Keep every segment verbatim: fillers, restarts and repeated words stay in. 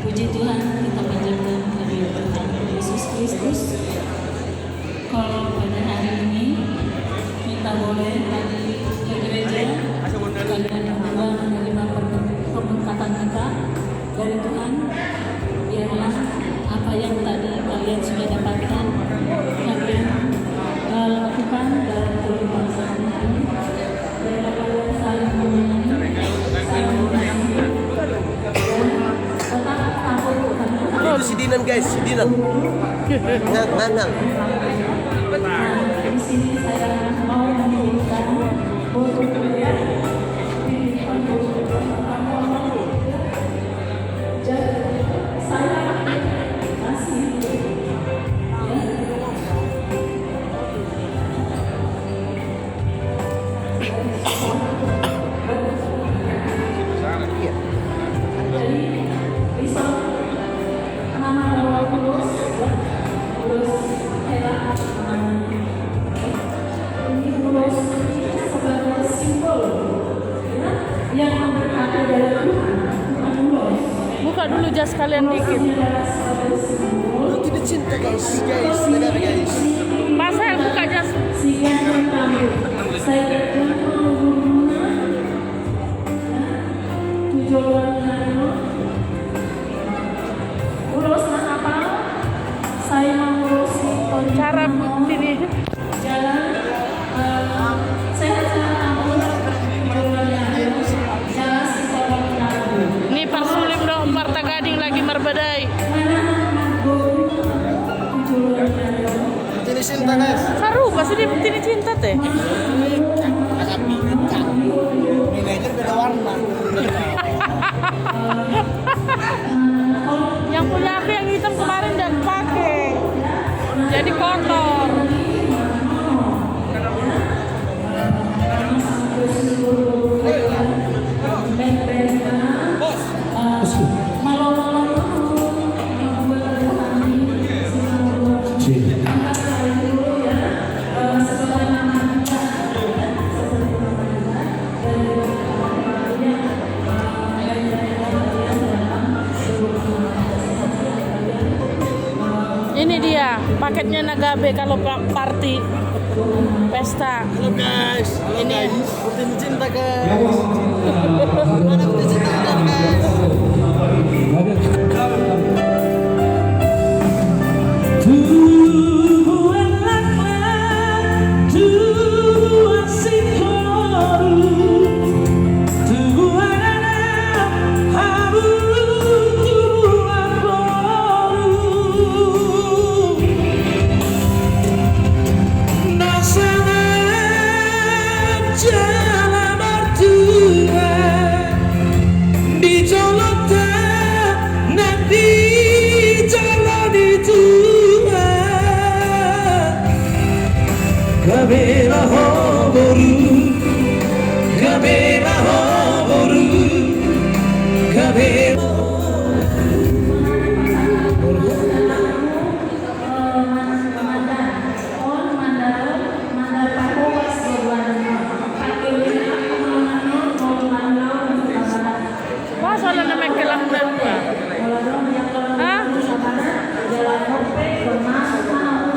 Puji Tuhan, kita panjatkan kehadirat Tuhan Yesus Kristus. Kalau pada hari ini kita boleh tadi ke gereja, kalian berdua menerima per-, pemberkatan kita dari Tuhan, biarlah apa yang tadi kalian sudah dapatkan, kalian, eh, lakukan dalam kehidupan sehari-hari. Itu si Dinan, guys, si Dinan. Nang, nang, nang. Buka dulu jas kalian dikit. Ini cinta, guys, guys, benar, guys. Masa yang buka jas? Cara bukti nih. Ni parsulim do, partagading lagi marbadai. Ini cinta, guys. Sarupa sude bukti ni cinta te. Ini aja beda warna. Yang punya aku yang hitam kemarin dan pakai. Jadi kotor. Ini dia paketnya na gabe kalau pa-, party, pesta. Halo guys, halo ini guys. Bukti cinta guys. Mana bukti cinta guys? Tubuan lakna, tubuan singkoru, tubuan anak, hamu tubuan boru. Na sangat jala martua di jolonta nang di jolo ni tua. Gabe ma ho boru, gabe ma ho boru, gabe ma ho boru. Bah, sola na mengkel aku na dua. Hah?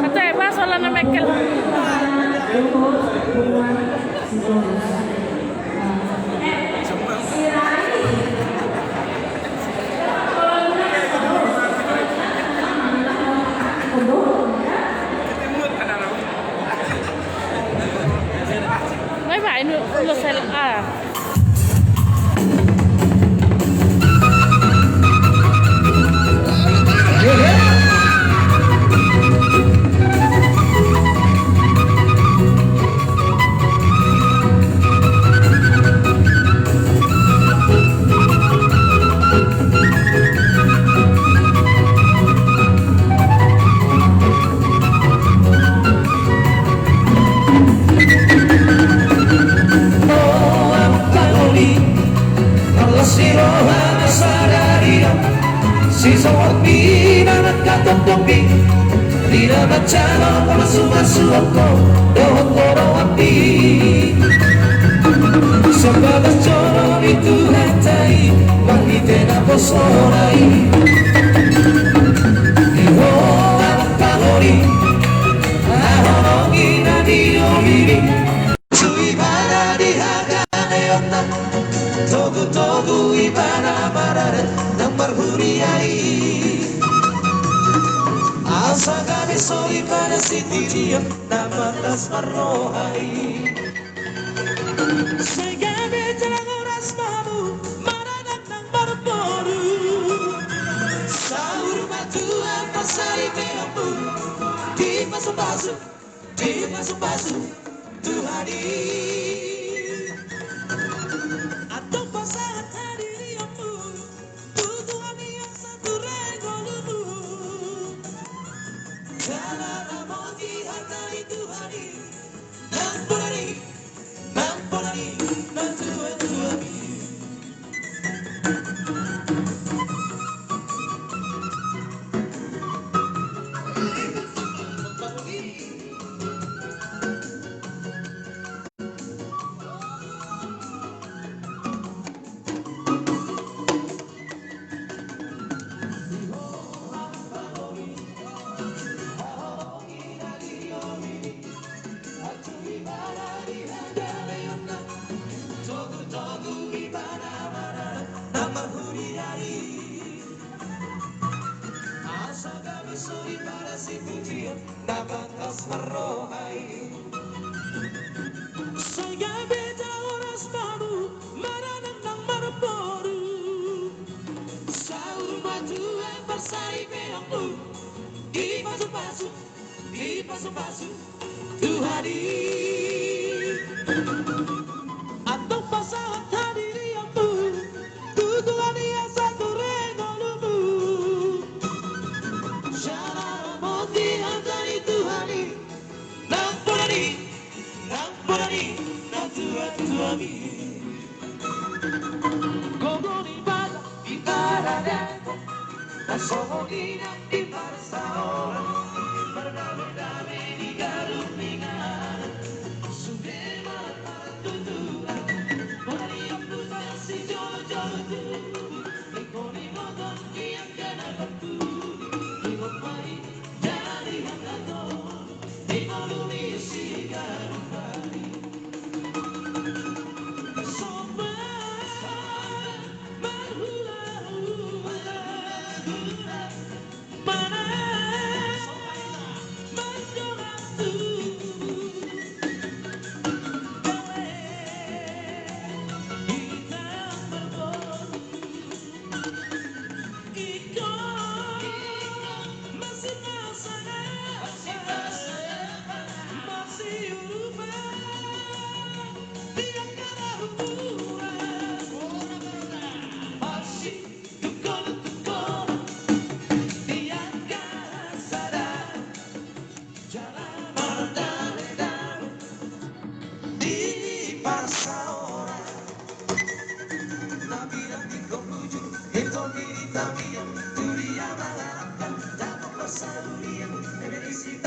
Kata, bah, sola na mengkel. Bye bye, nu, nu sel, ah. Roha pangoli, marlas ni roha na sadari on, sisogot ni na mangkatongtong i, di na manjalo pamasumasu on ho dohot horoanmi. Sian bagas joro ni Tuhanta i, marhite naposona i. Di roha pangoli, na holong i na niombimi. Tu ibana di hagabeonna, togutogu ibana maradat nang marhuria i. Asa gabe sori ibana sititi on na pantas marroha i. Sai gabe jala horas ma hamu maradat nang marboru. Saur matua parsaripeonmu, dipasupasu, dipasupasu Tuhan i. Antong pasahat hadirianmu tu Tuhan i asa ture ngolumu. Jala ramoti hata ni Tuhan i. Nang pola ni, nang pola ni natuatuami. Sai gabe jala horas ma hamu maradat nang marboru. Saur matua parsaripeonmu, dipasupasu, dipasupasu Tuhan i. Antong pasahat hadirianmu tu Tuhan i asa ture ngolumu. Jala ramoti hata ni Tuhan i. Nang pola ni, nang pola ni natuatuami. Gogo ni bata di paradaton, na songon i nang di parsaoran, mardamedame di galup ni inganan, sude ma martuturan. Pola ni ompunta sijolojolo tubu, ingkon iboto ni angka na martubu, ingkon ma i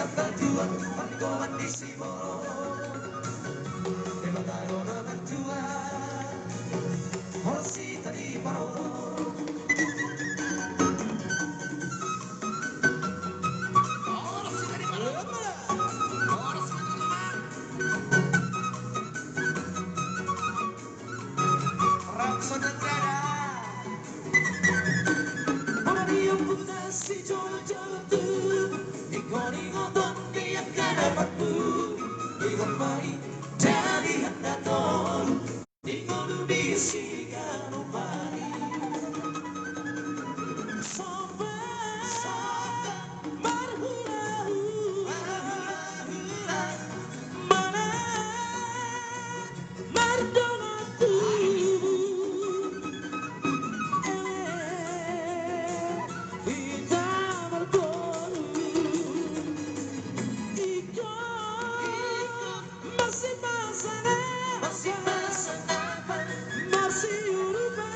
Martua, margoman di siborok. Debata do na martua. Horas hita diparorot. Horas hita diparorot. Horas hita diparorot. Rap sonang dada. Ora dia puta si jolo jolo tu. Iko ni ngoton dia kada paku. Iko mai jadi handa tolu. Iko du bisi kanu pari. Sobat, sobat, marhula hula. Marhula hula. Mana mardongan tubu. Eh, hita marboru. Iko, iko, marsipasangapan. Marsipasangapan. Marsiurupan.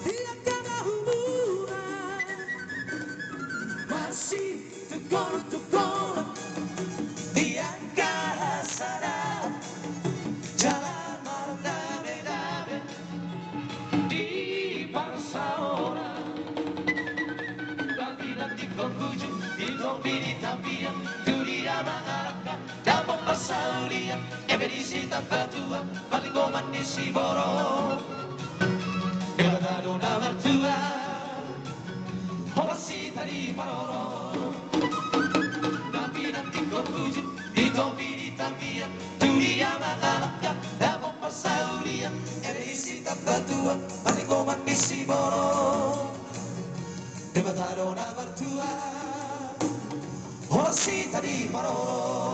Di angka na hubungan. Marsi Tungkol, tungkol, di angka sada, jala mardabe-dabe di parsaoran. Bagi nanti kau tuju, di topi di tapian, tu dia mangarahkan, dapot parsaulian, eme di si tambatua, margoman di siborok. Debata do na martua. Horas hita diparorot. Tapi nanti kau tuju, di topi di tapian, tu dia mangalangka, dapot parsaulian, eme di si tambatua, margoman di siborok. Debata do na martua. Horas hita diparorot.